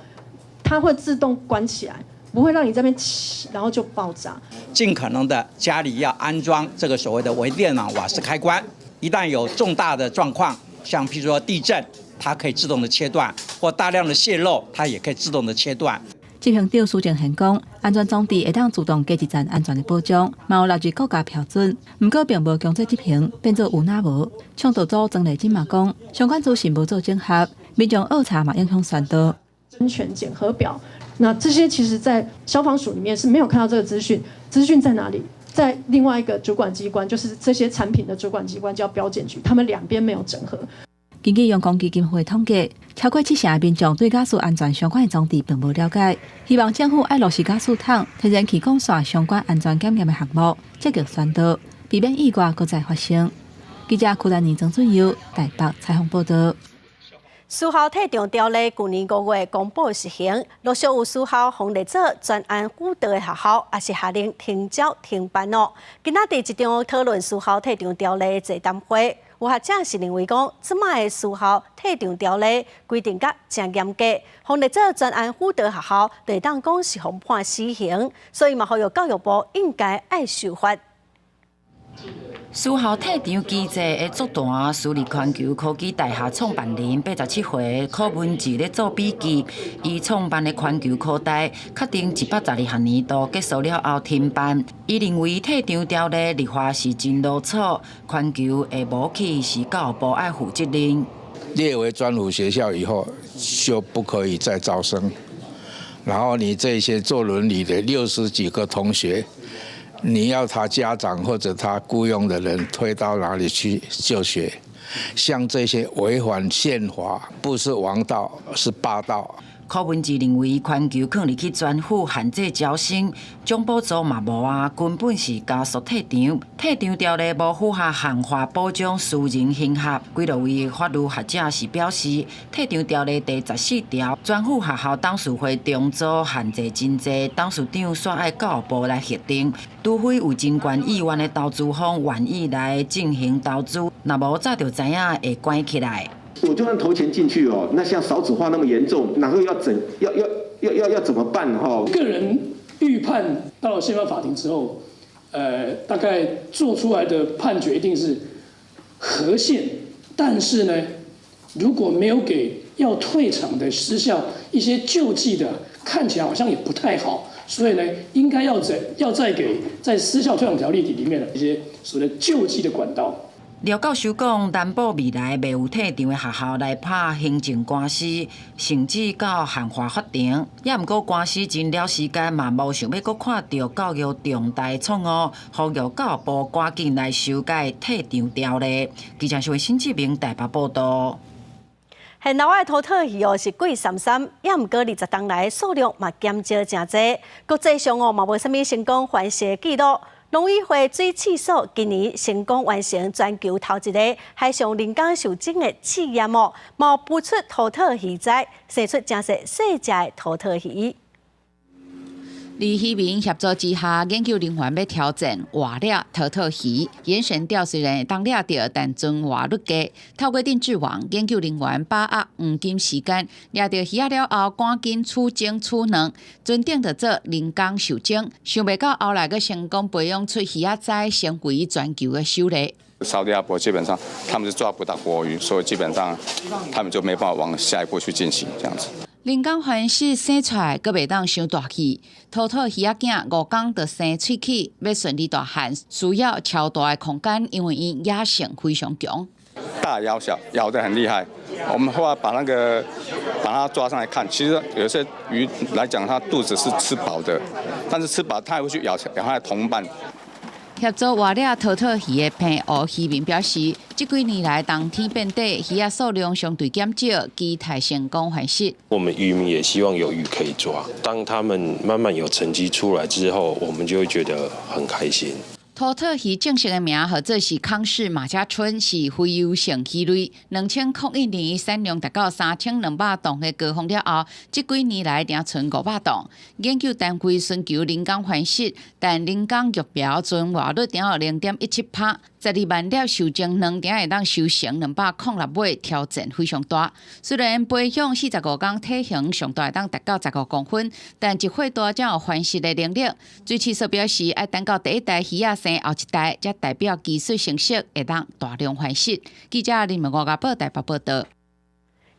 它會自動關起來，不會讓你這邊起，然後就爆炸。盡可能的家裡要安裝這個所謂的微電腦瓦斯開關，一旦有重大的狀況，像譬如說地震，它可以自動的切斷；或大量的洩漏，它也可以自動的切斷。執行長蘇正賢講，安全裝置會當自動加一層安全的保障，嘛有納入國家標準，毋過並無強制執行，變做有若無。倡導組曾麗珍嘛講，相關資訊無做整合，民眾惡查嘛影響宣導。安全檢核表，那這些其實在消防署裡面是沒有看到這個資訊，資訊在哪裡？在另外一個主管機關，就是這些產品的主管機關叫標檢局，他們兩邊沒有整合。根據陽光基金會統計，超過70%的民眾對瓦斯安全相關的裝置並無了解，希望政府愛落實瓦斯桶、天然氣管線相關安全檢驗的項目，積極宣導，避免意外閣再發生。記者柯丹妮、曾俊佑台北採訪報導。事後退場條例舊年5月公布實行，陸續有私校防疫組專案輔導的學校，也是下令停招停辦哦。今仔佇一場討論私校退場條例的座談會，有學者是認為講，這擺的私校退場條例規定甲誠嚴格，防疫組專案輔導學校，就會當講是予判死刑，所以嘛，呼籲教育部應該愛修法。私校退場機制的座談，私立環球科技大學創辦人87歲柯文哲咧做筆記。伊創辦的環球科大，確定112學年度結束了後停辦。伊認為退場條例立法是真囉嗦，環球的無去是教育部愛負責任。列為專輔學校以後，就不可以再招生。然後你這些坐輪椅的60幾個同學，你要他家長或者他僱傭的人推到哪裡去就學？像這些違反憲法，不是王道，是霸道。柯文哲認為，環球囥入去專府限制招生，總補助嘛無啊，根本是加速退場。退場條例無符合憲法保障私人刑合。幾落位法律學者是表示，退場條例第14條，專府學校董事會重組限制真濟，董事長煞愛教育部來核定，除非有真懸意願的投資方願意來進行投資，若無早就知影會關起來。我就算投錢進去哦，那像少子化那麼嚴重，然後要怎要要要要要怎麼辦？哈，個人預判到了憲法法庭之後，大概做出來的判決一定是合憲，但是呢，如果沒有給要退場的私校一些救濟的，看起來好像也不太好，所以呢，應該要再給在私校退場條例裡面的一些所謂的救濟的管道。廖教授講，擔保未來袂有退場的學校來拍行政官司，甚至到憲法法庭。也毋過官司真了時間嘛，無想欲閣看著教育重大錯誤，呼籲教育部趕緊來修改退場條例。記者是新志明台北報道。現老的土透魚哦是貴參參，也毋過20冬來數量嘛減少誠濟，國際上哦嘛無啥物成功繁殖的紀錄。農委會水試所今年成功完成全球頭一个海上人工授精的試驗哦，嘛孵出土透魚仔，生出誠細細隻的土透魚。佇漁民協助之下，研究人員欲挑戰活掠土透魚，延繩釣雖然會當掠著，但存活率低。透過定置網，研究人員把握黃金時間，掠著魚仔了後，趕緊取精取卵，船頂就做人工授精。想袂到後來閣成功培養出魚仔仔，成為全球的首例。沙特阿伯基本上他們是抓不到活魚，所以基本上他們就沒辦法往下一步去進行這樣子。人工繁殖生出來，閣袂當傷大氣。土透魚仔囝5工就生喙齒，欲順利大漢，需要超大的空間，因為伊野性非常強。大咬小，咬得很厲害。我們後來把那個把它抓上來看，其實有些魚來講，它肚子是吃飽的，但是吃飽它還會去咬咬它的同伴。協助活掠土透魚的澎湖漁民表示，這幾年來冬天變短，魚仔數量相對減少，期待成功繁殖。我們漁民也希望有魚可以抓，當他們慢慢有成績出來之後，我們就會覺得很開心。土透魚正式的名號做是康氏馬家鰆，是洄游性魚類。2001年產量達到3200磅的高峰了後，這幾年來定賰500磅。研究單位尋求人工繁殖，但人工育苗存活率定有0.17%，12萬粒受精卵定會當收成206尾，挑戰非常大。雖然培養45工體型上大會當達到15公分，但一歲大才有繁殖的能力。水試所表示，愛等到第一代魚仔生後一代，才代表技術成熟，會當大量繁殖。記者林文吳家寶台北報道。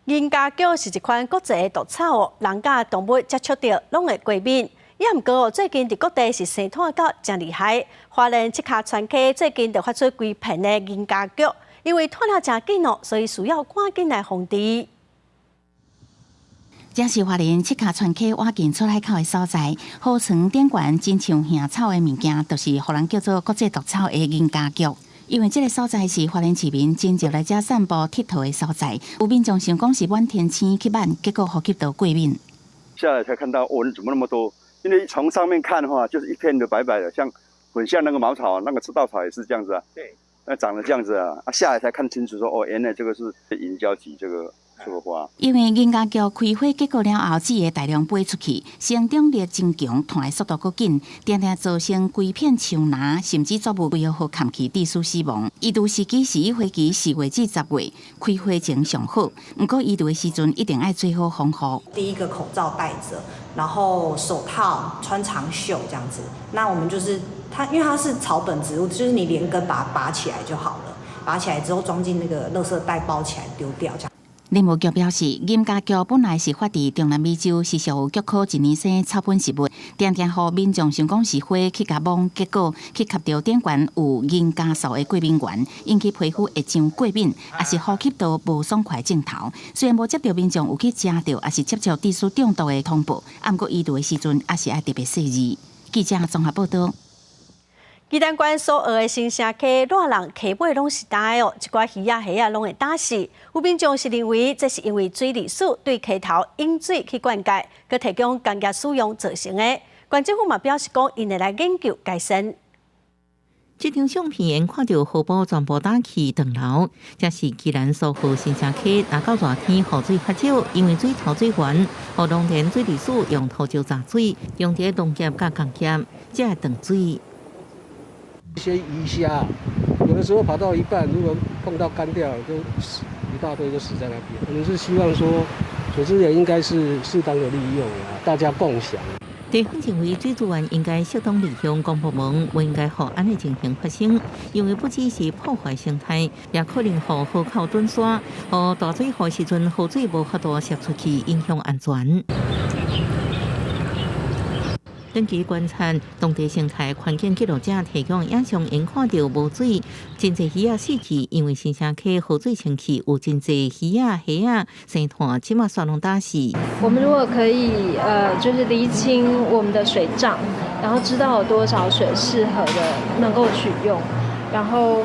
銀家菊是一款國際的毒草哦，人佮動物接觸著攏會過敏。也毋過哦，最近佇各地是生湠到誠厲害。花蓮七跤川溪最近就發出規片的銀家菊，因為湠得誠緊哦，所以需要趕緊來防治。這是花蓮七跤川溪倚近出海口的所在，河床頂懸親像杏草的物件，就是予人叫做國際毒草的銀家菊。因為這个所在是花蓮市民真常來遮散步𨑨迌的所在，有民眾想講是滿天星去挽，結果呼吸道過敏。下來才看到，哦，怎麼那麼多？因為從上面看的話，就是一片的白白的，像很像那個茅草，那個赤道草也是這樣子啊。對，那長得這樣子啊，啊下來才看清楚說，哦，原來這個是銀膠菊這個。因為銀家菊開花結果了後，籽會大量飛出去，生長力真強，湠的速度閣緊，定定造成規片樹林，甚至作物規予砍去，致使死亡。移除時機是花期4月至10月，開花前上好。毋過移除的時陣一定愛做好防護。第一個口罩戴著，然後手套穿長袖這樣子。那我們就是它，因為它是草本植物，就是你連根把它拔起來就好了。拔起來之後裝進那個垃圾袋包起來丟掉，這樣。林務局表示，銀家菊本來是發佇中南美洲，是屬於菊科一年生草本植物，定定予民眾想講是花去共摸，結果去吸著頂懸有銀膠素的過敏原，引起皮膚會上過敏，抑是呼吸道無爽快症頭。雖然無接著民眾有去食著，抑是接觸致使中毒的通報，毋過移除的時陣，抑是愛特別細膩。記者綜合報道。宜蘭縣蘇澳的新城溪，熱人溪尾攏是焦的哦，一寡魚仔蝦仔攏會焦死。有民眾是認為這是因為水利署對溪頭引水去灌溉，閣提供工業使用造成的。縣政府嘛表示講，𪜶會來研究改善。這張相片看著河埔全部焦去斷流，這是宜蘭蘇澳新城溪，若到熱天雨水較少，因為水頭水源，予農田水利署用塗石閘水，用佇農業佮工業，才會斷水。一些魚蝦，有的時候跑到一半，如果碰到乾掉，就死一大堆，就死在那邊。我們是希望說，水資源應該是適當的利用啊，大家共享。地方認為水資源應該適當利用，公部門毋應該予按呢情形發生，因為不只是破壞生態，也可能予河口斷沙，予大水雨時陣河水無法度泄出去，影響安全。長期觀察當地生態環境記錄者提供影像，𪜶看著無水，真濟魚仔死去，因為新城溪河水清去，有真濟魚仔、蝦仔、生團，這馬煞攏焦死。我們如果可以，就是釐清我們的水帳，然後知道有多少水適合的能夠取用，然後，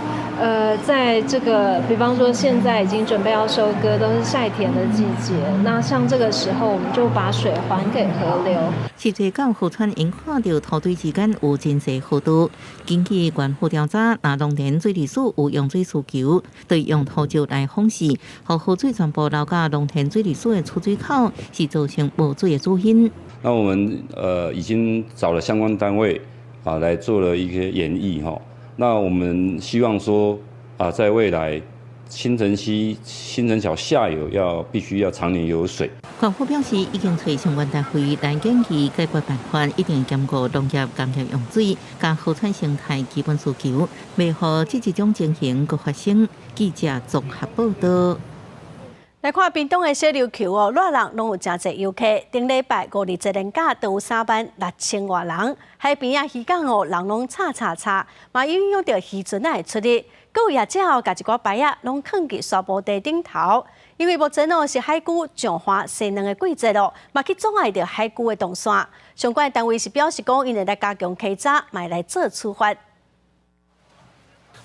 在這個，比方說現在已經準備要收割，都是曬田的季節，那像這個時候，我們就把水還給河流。實際到河川𪜶看著土堆之間有真濟河道，根據縣府調查，若農田水利署有用水需求，對用塗石來封死，予河水全部流到農田水利署的出水口，是造成無水的主因。那我們已經找了相關單位啊來做了一些研議哈。那我們希望說啊，在未來新城溪、新城橋下游要必須要常年有水。縣府表示，已經揣相關單位來研究解決辦法，一定兼顧農業、工業用水，佮河川生態基本需求，袂予這種情形閣發生。記者綜合報道。來看屏東的小琉球哦，熱人攏有誠濟遊客。頂禮拜五日節連假都有3萬6千外人。海邊仔漁港哦，人攏吵吵吵，嘛影響著漁船仔的出入。閣有業者哦，共一寡排仔攏囥佇沙埔堤頂頭，因為目前哦是海龜上岸生卵的季節咯，嘛去阻礙著海龜的動線。相關單位是表示講，𪜶會來加強稽查，嘛來做處罰。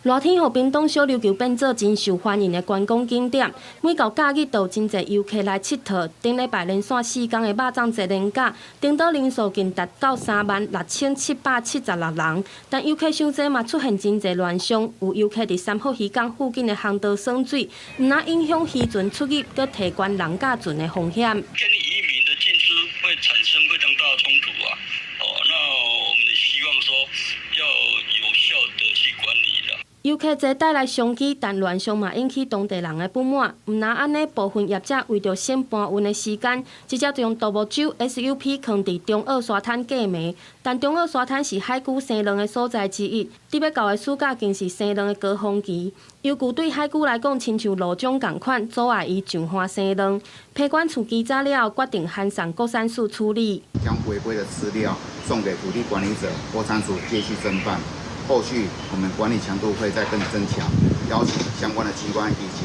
熱天予屏東小琉球變做真受歡迎的觀光景點，每到假日都有真濟遊客來𨑨迌。頂禮拜連續4天的肉粽節連假，登島人數近達到36,776人。但遊客傷濟嘛，出現真濟亂象，有遊客佇三好漁港附近的航道耍水，毋但影響漁船出入，閣提懸人佮船的風險。跟漁民的進出會產生非常大的衝突啊！哦，那我們希望說要有效的去管理的。遊客濟帶來商機，但亂象嘛引起當地人的不滿。毋但按呢，部分業者為著省搬運的時間，直接將獨木舟 SUP 囥佇中澳沙灘過暝。但中澳沙灘是海龜生卵的所在之一，佇欲到的暑假更是生卵的高峰期。尤其對海龜來講，親像路障仝款，阻礙伊上岸生卵。批管處稽查了後，決定函送國產署處理，將違規的資料送給土地管理者，國產署繼續偵辦。後續我們管理強度會再更增強，邀請相關的機關以及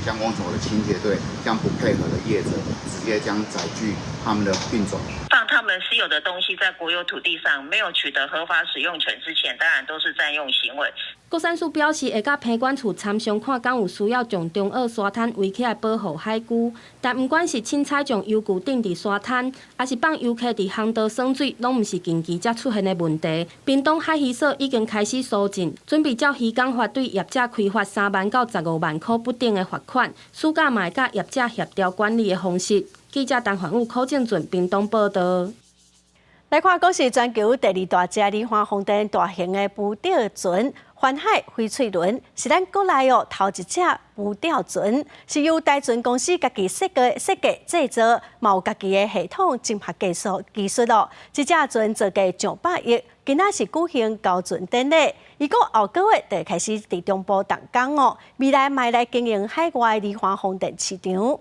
鄉公所的清潔隊，將不配合的業者直接將載具他們的運走。放他們私有的東西在國有土地上，沒有取得合法使用權之前，當然都是佔用行為。國產署表示會佮批管處參詳看，敢有需要將中澳沙灘圍起來保護海龜。但毋管是凊彩將遊具擲佇沙灘，抑是放遊客佇航道耍水，攏毋是近期才出現的問題。屏東海漁所已經開始疏浚，準備照漁港法對業者開罰3萬到15萬箍不等的罰款。暑假嘛會佮業者協調管理的方式。記者陳環武、柯正俊屏東報導。來看，講是全球第二大隻離岸風電大型的浮吊船。環海翡翠輪是咱國內哦頭一隻浮吊船，是由台船公司家己設計、設計製造，嘛有家己的系統整合技術哦。這隻船造價上百億，今仔是舉行交船典禮，預估後個月就開始佇中部動工哦。未來嘛來經營海外離岸風電市場。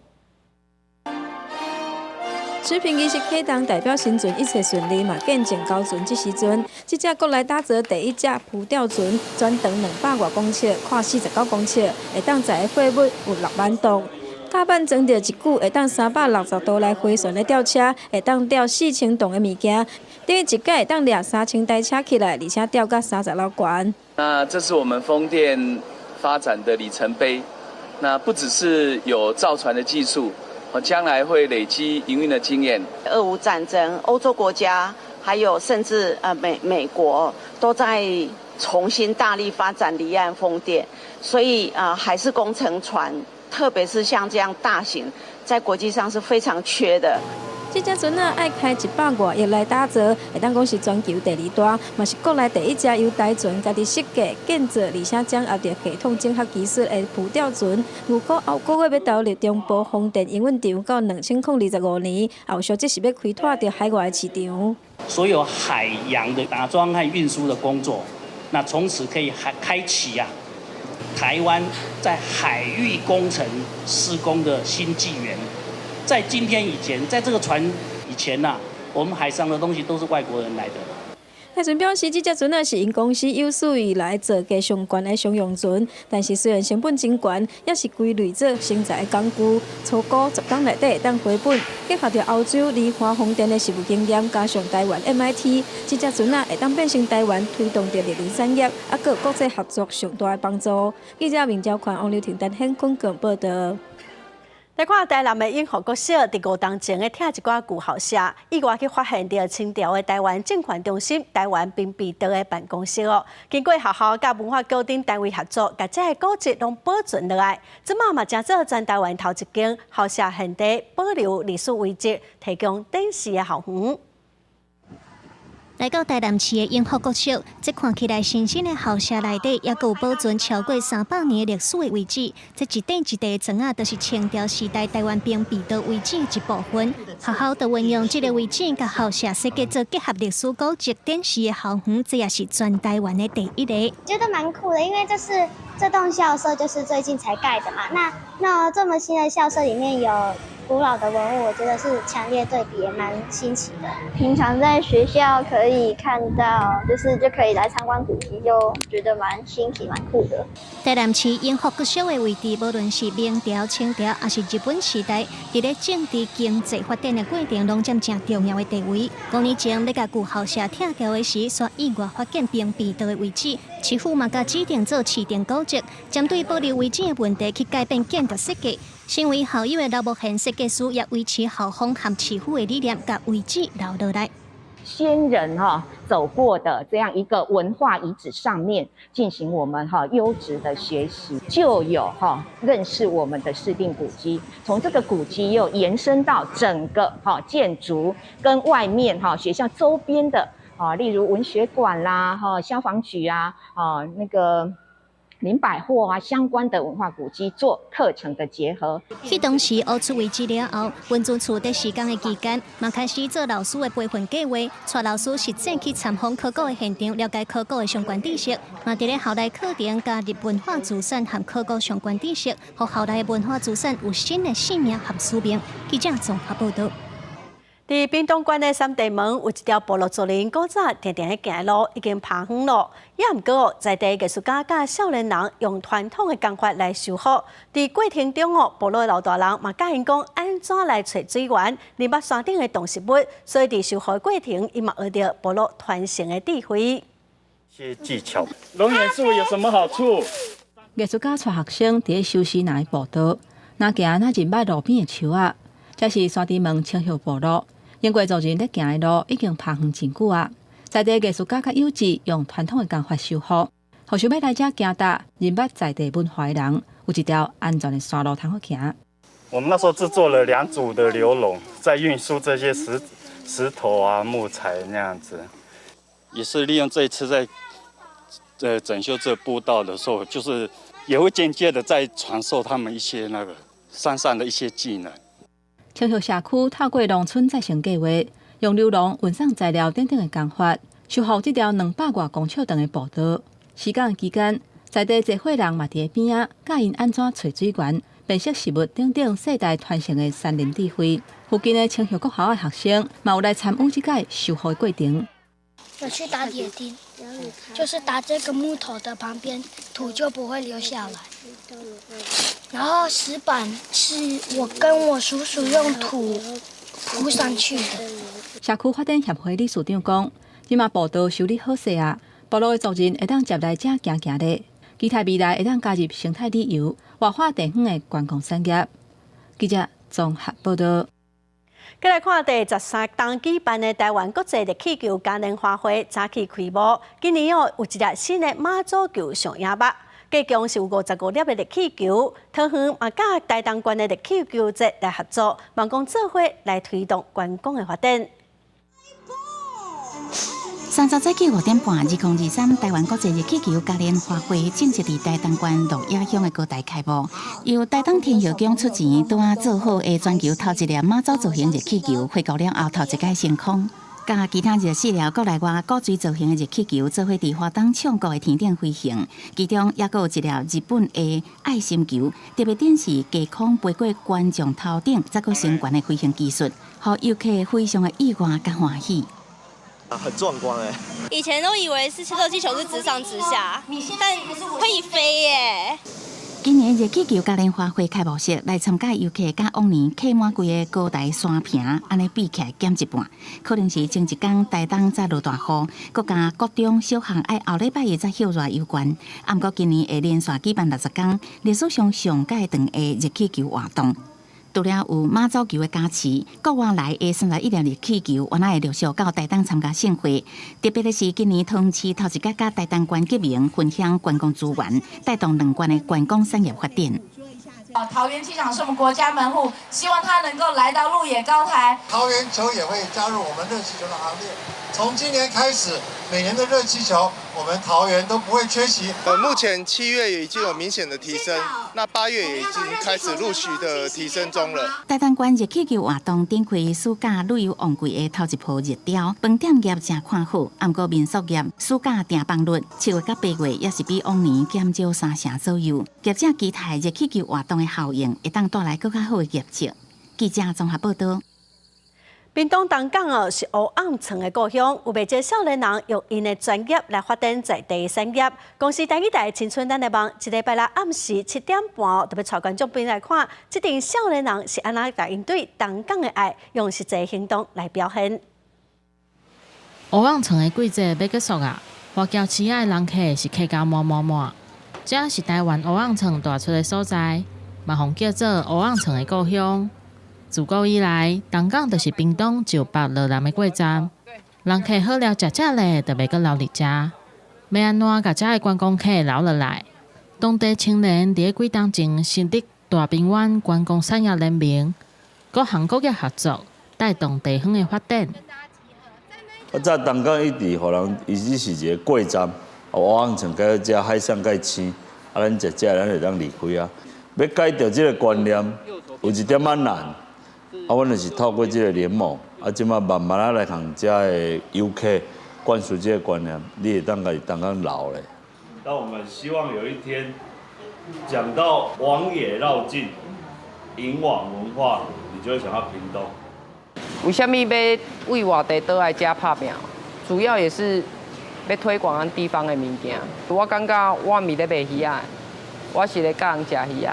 持平儀式啟動，代表新船一切順利，嘛見證交船這時陣，這隻國內打造第一隻浮吊船，全長200外公尺，闊49公尺，會當載的貨物有6萬噸。甲板裝著一久會當360度來回旋的吊車，會當吊4000噸的物件，等於一擺會當掠3000台車起來，而且吊到30樓懸。那這是我們風電發展的里程碑。那不只是有造船的技術，將來會累積營運的經驗。俄烏戰爭，歐洲國家還有甚至美國都在重新大力發展離岸風電，所以啊，海事工程船，特別是像這樣大型，在國際上是非常缺的。這隻船仔愛開100外億來打造，會當講是全球第二大，嘛是國內第一隻由台船家己設計、建造，而且掌握著系統整合技術的浮吊船。預估後個月欲投入中部風電營運場到2025年，後續則是欲開拓著海外市場。所有海洋的打樁和運輸的工作，那從此可以開啟啊，台灣在海域工程施工的新紀元。在今天以前，在這個船以前吶，我們海上的東西都是外國人來的。台船表示，這隻船仔是𪜶公司有史以來造價上懸的商用船，但是雖然成本真懸，也是歸類做生財的工具。粗估10工內底會當回本。結合著歐洲離岸風電的實務經驗，加上台灣 MIT，這隻船仔會當變成台灣推動著綠能產業，啊，閣國際合作上大的幫助。記者明昭權、王劉婷、陳顯坤報道。來看台南的永福國小，佇5冬前咧拆一寡舊校舍，意外去發現著清朝的台灣政權中心台灣兵備道的辦公室哦。經過學校佮文化局等單位合作，共這个古蹟攏保存落來。這馬嘛成做全台灣頭一間校舍現地保留歷史遺跡，提供展示的校園。來到台南市的永福國小，這看起來新新的校舍內底，猶閣有保存超過300年歷史的遺址。這一塊一塊的磚仔，就是清朝時代台灣兵備道遺址的一部分。學校就運用這个遺址，共校舍設計做結合歷史古蹟展示的校園，這也是全台灣的第一個。覺得蠻酷的，因為這是這棟校舍就是最近才蓋的嘛。那這麼新的校舍裡面有古老的文物，我覺得是強烈對比，也蠻新奇的。平常在學校可以看到，就是就可以來參觀古蹟，就覺得蠻新奇、蠻酷的。台南市永福國小的位置，無論是明朝、清朝，抑是日本時代，佇咧政治經濟發展的過程，攏佔誠重要的地位。5年前，欲共舊校舍拆掉的時，煞意外發現兵備道的遺址，市府嘛共指定做市定古蹟，針對保留遺址的問題，去改變建築設計。身為校友的劉木賢設計師，也維持校方和市府的理念，共遺址留落來。先人哈走過的這樣一個文化遺址上面進行我們哈優質的學習，就有哈認識我們的市定古蹟，從這個古蹟又延伸到整個哈建築跟外面哈學校周邊的啊，例如文學館啦、哈消防局啊、啊那個林百貨啊，相關的文化古蹟做課程的結合。彼當時挖出遺址了後，文資處佇施工的期間，嘛開始做老師的培訓計劃，帶老師實際去參訪考古的現場，了解考古的相關知識。嘛佇咧校內課程加入文化資產和考古相關知識，予校內的文化資產有新的使命和使命。記者綜合報道。佇屏東縣的三地門有一條部落族人古早定定咧行的路已經拋荒咯，也毋過在地藝術家佮少年人用傳統的工法來修復。佇過程中哦，部落的老大人嘛教𪜶講按怎來揣水源，認捌山頂的動植物，所以佇修復的過程，伊嘛學著部落傳承的智慧。些技巧。龍眼樹有什麼好處？藝術家帶學生佇咧修爍林的步道，若行若認捌路邊的樹仔，這是三地門青葉部落。因為族人咧行的路已經拋荒真久啊，在地藝術家較幼稚，用傳統的工法修復，予想欲來遮行踏認捌在地文化的人，有一條安全的山路通好行。我們那時候製作了兩組的流籠，在運輸這些石頭啊、木材那樣子，也是利用這一次在整修這步道的時候，就是也會間接的在傳授他們一些那個山上的一些技能。青葉社區透過農村再生計劃，用流籠運送材料等等的工法，修復這條200外公尺長的步道。施工期間，在地濟歲人嘛佇咧邊仔教𪜶按怎揣水源、辨識植物等等世代傳承的山林智慧。附近的青葉國校的學生嘛有來參與這個修復的過程。有去打鐵釘。就是打這個木頭的旁邊，土就不會流下來。然後石板是我跟我叔叔用土鋪上去的。社區發展協會理事長講，這馬步道修理好勢啊，部落的族人會當接來遮行行咧，期待未來會當加入生態旅遊、活化地方的觀光產業。記者綜合報道。過來看第十三冬舉辦的台灣國際熱氣球嘉年華會早起開幕，今年哦有一粒新的媽祖球上熒幕，計共是有55粒的熱氣球，桃園嘛佮台東縣的熱氣球節來合作，望講做伙來推動觀光的發展。30早起5點半，2023台灣國際熱氣球嘉年華會正式佇台東縣鹿野鄉的高台開幕。由台東天后宮出錢，拄仔做好的全球頭一粒媽祖造型熱氣球，飛過了後頭一擺升空。佮其他24粒國內外古錐造型的熱氣球，做伙佇花東唱國的天頂飛行。其中猶閣有一粒日本的愛心球，特別展示低空飛過觀眾頭頂，再閣升懸的飛行技術，予遊客非常的意外佮歡喜。啊，很壯觀哎！以前都以為是熱氣球是直上直下，但可以飛耶！今年熱氣球嘉年華會開幕式來參加遊客，佮往年客滿規个高台山坪，按呢比起來減一半。可能是前一工台東才落大雨，閣佮國中小學愛後禮拜一才歇熱有關。毋過今年會連續舉辦60工，歷史上上蓋長的熱氣球活動。除了有媽祖球的加持，國外來的31粒熱氣球，原來會陸續到台東參加盛會。特別的是，今年桃園市頭一擺佮台東縣結盟，分享觀光資源，帶動兩縣的觀光產業發展。桃園機場是我們國家門戶，希望他能夠來到鹿野高台。桃園球也會加入我們熱氣球的行列。從今年開始，每年的熱氣球，我們桃園都不會缺席。目前7月已經有明顯的提升，那8月也已經開始陸續的提升中了。台東縣熱氣球活動展開暑假旅遊旺季的頭一波熱潮，飯店業誠看好，毋過民宿業暑假訂房率7月佮8月也是比往年減少3成左右。業者期待熱氣球活動的效應會當帶來閣較好的業績。記者綜合報道。屏東東港哦是烏甕床的故鄉，有袂少少年人用𪜶的專業來發展在地產業。公視台語台青春咱的夢，這禮拜六暗時7點半，特別帶觀眾朋友來看，這陣少年人是按怎來𪜶對東港的愛，用實際行動來表現。烏甕床的季節欲結束啊！華僑市仔的人客是客到滿滿滿。這是台灣烏甕床大出的所在，嘛予人叫做烏甕床的故鄉。自古以來，東港就是屏東就北落南的過站，人客好料食食咧，就袂閣留佇遮。欲按怎共遮的觀光客留落來？當地青年佇幾冬前成立大平灣觀光產業聯盟，各行各業合作，帶動地方的發展。我早東港一直予人，伊只是一個過站，烏甕床佮遮海上蓋青，啊，咱食食，咱會當離開啊。欲改掉這個觀念，有一點仔難。啊，阮就是透過這個聯盟，啊，這馬慢慢仔來共遮的遊客灌輸這個觀念，你會當共佇東港留咧。那我們希望有一天講到網野繞境、銀網文化，你就會想到屏東。為啥物欲對外地倒來遮拍拚？主要也是欲推廣咱地方的物件。我感覺我毋是咧賣魚仔，我是咧教人食魚仔。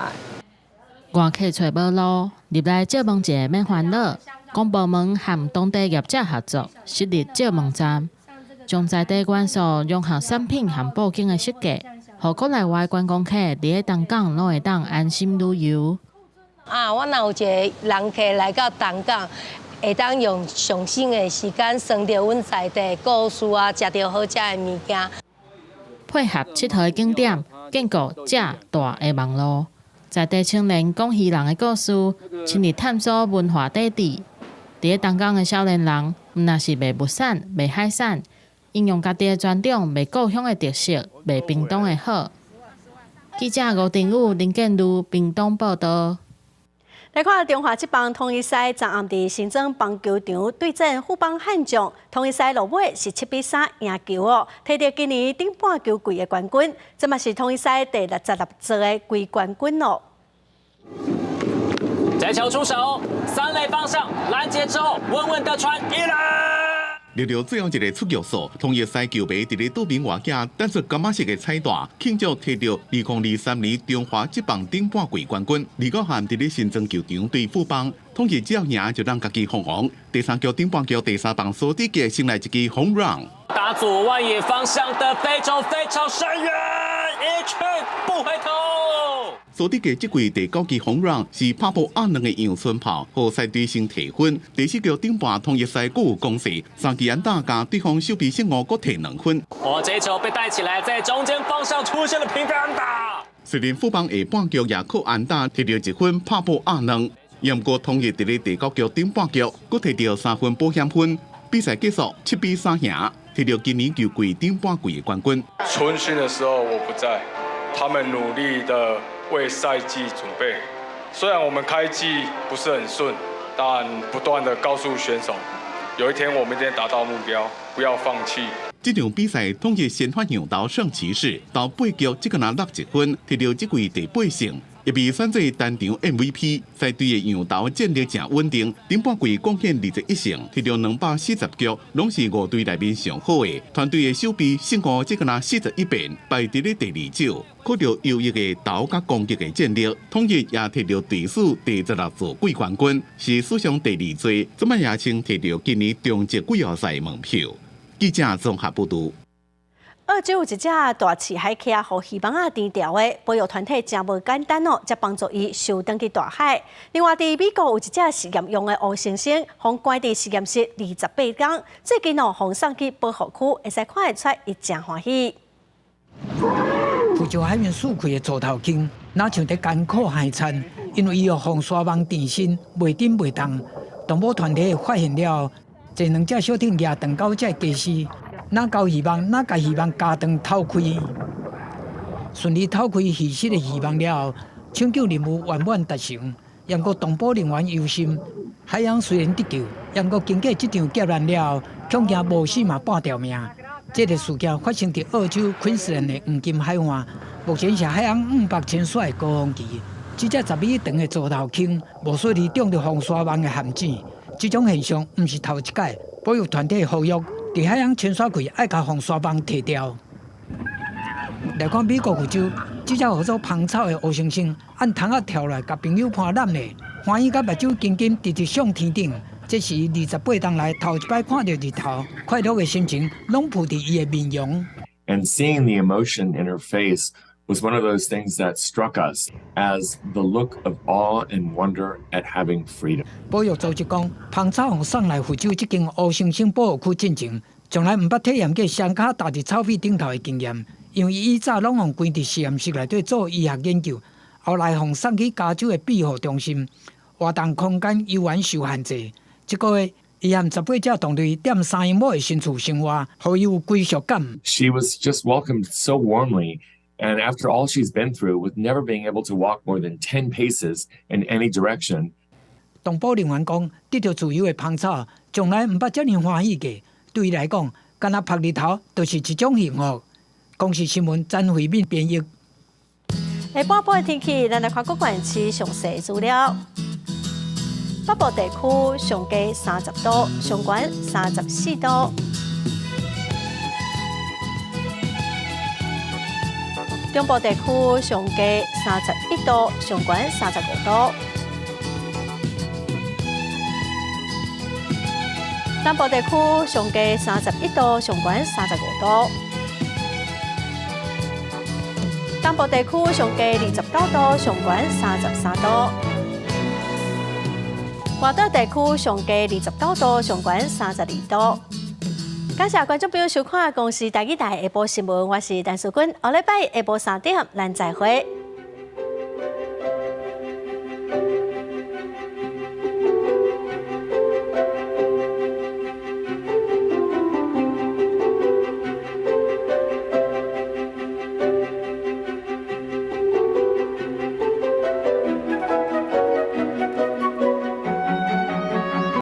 外客揣無路，入來借問一下免煩惱。公部門和當地業者合作，設立借問站，將在地元素融合產品和布景的設計，予國內外觀光客佇咧東港攏會當安心旅遊。啊，我若有一个人客來到東港，會當用上省的時間，耍著阮在地故事啊，食著好食的物件。配合𨑨迌的景點，建構遮大的網路。在地青年講漁人的故事，親歷探索文化底蘊。佇咧東港的少年人，毋但是賣物產、賣海產，𪜶用家己的專長賣故鄉的特色，賣屏東的好。記者吳定宇、林建如屏東報道。來看中華職棒統一賽，昨暗佇新莊棒球場對戰富邦悍將，統一賽落尾是7比3贏球哦，提著今年頂半球季的冠軍，這嘛是統一賽第66座的季冠軍哦。這球出手，三壘方向攔截之後，穩穩的傳一壘。掠著最後一个出局數，統一獅球迷佇咧道明外景等出柑仔色的彩帶，慶祝提著2023年中華職棒頂半季冠軍。29號佇咧新莊球場對富邦，統一只要贏就當家己封王。第三局頂半局第三棒蘇智傑先來一支 home run，打左外野方向的飛球非常深遠，一去不回頭。蘇智傑這季第九支 home run 是拍破壓兩的陽春炮，予獅隊先提分。第四局頂半統一獅閣有攻勢，三支安打共對方守備失誤，閣提兩分。哇！這球被帶起來，在中間方向出現了平飛安打。雖然富邦下半局也靠安打提著一分拍破壓兩，毋過統一佇咧第九局頂半局，閣提著三分保險分，比賽結束7比3贏，提著今年球季頂半季的冠軍。春訓的時候我不在，他們努力的為賽季準備。雖然我們開季不是很順，但不斷的告訴選手，有一天我們一定達到目標，不要放棄。這場比賽統一先發洋投宋騎士，頭八局只干焦落一分，提著這季第八勝，也被選做單場 MVP。獅隊的洋投戰力誠穩定，頂半季貢獻21勝，提著240局，攏是五隊內面上好的。團隊的守備勝誤只干焦41遍，排佇咧第二少。靠著優異的投佮攻擊的戰力，統一也提著隊史第16座季冠軍，是史上第二濟。這擺也先提著今年中職季後賽門票。記者綜合報導。澳洲有一隻大刺海鰭，予魚網仔纏牢的保育團體誠無簡單哦，才幫助伊游轉去大海。另外，佇美國有一隻實驗用的烏猩猩，予關佇實驗室28天，最近哦，予送去保護區，會使看會出伊誠歡喜。福州海面四開的座頭鯨，若像佇艱苦海餐，因為伊予風沙網纏身，袂振袂動。動保團體發現了後，坐兩隻小艇蜈長九隻家私，若勾漁網，若共漁網加長透開，順利透開魚絲的漁網了後，搶救任務圓滿達成。毋過動保人員憂心，海洋雖然得救，毋過經過這場劫難了後，恐驚無死嘛半條命。這个事件發生佇澳洲昆士蘭的黃金海岸，目前是海洋500潛水的高峰期。這隻10米長的座頭鯨，無順利中著風沙網的陷阱。這種現象毋是頭一擺，保育團體呼籲，佇海洋潛水季愛共風沙網提掉。來看美國佛州，這隻號做芳草的烏猩猩，按窗仔跳來，共朋友伴攬咧，歡喜甲目睭金金直直向天頂。這是28冬來頭一擺看著日頭，快樂的心情攏浮佇伊的面容。 And seeing the emotion in her face was one of those things that struck us as the look of awe and wonder at having freedom. 保育組織講，芳草予送來佛州這間烏猩猩保護區進前，從來毋捌體驗過雙跤踏佇草皮頂頭的經驗，因為伊以早攏予關佇實驗室內底做醫學研究，後來予送去加州的庇護中心，活動空間猶原受限制。這個月，伊和18隻同類踮3英畝的新厝生活，予伊有歸屬感。 She was just welcomed so warmly, and after all she's been through, with never being able to walk more than 10 paces in any direction. 動保人員講，得著自由的芳草，從來毋捌遮爾歡喜過。對伊來講，干焦曝日頭，就是一種幸福。公視新聞詹慧敏編譯。下半晡的天氣，咱來看各縣市詳細資料。北部地區上低30度，上懸34度。中部地區上低31度，上懸35度。南部地區上低31度，上懸35度。東部地區上低29度，上懸33度。外島地區上低29度，上懸32度。感謝觀眾朋友收看《公視台語台》下晡新聞，我是陳淑君。後禮拜下晡3點，咱再會。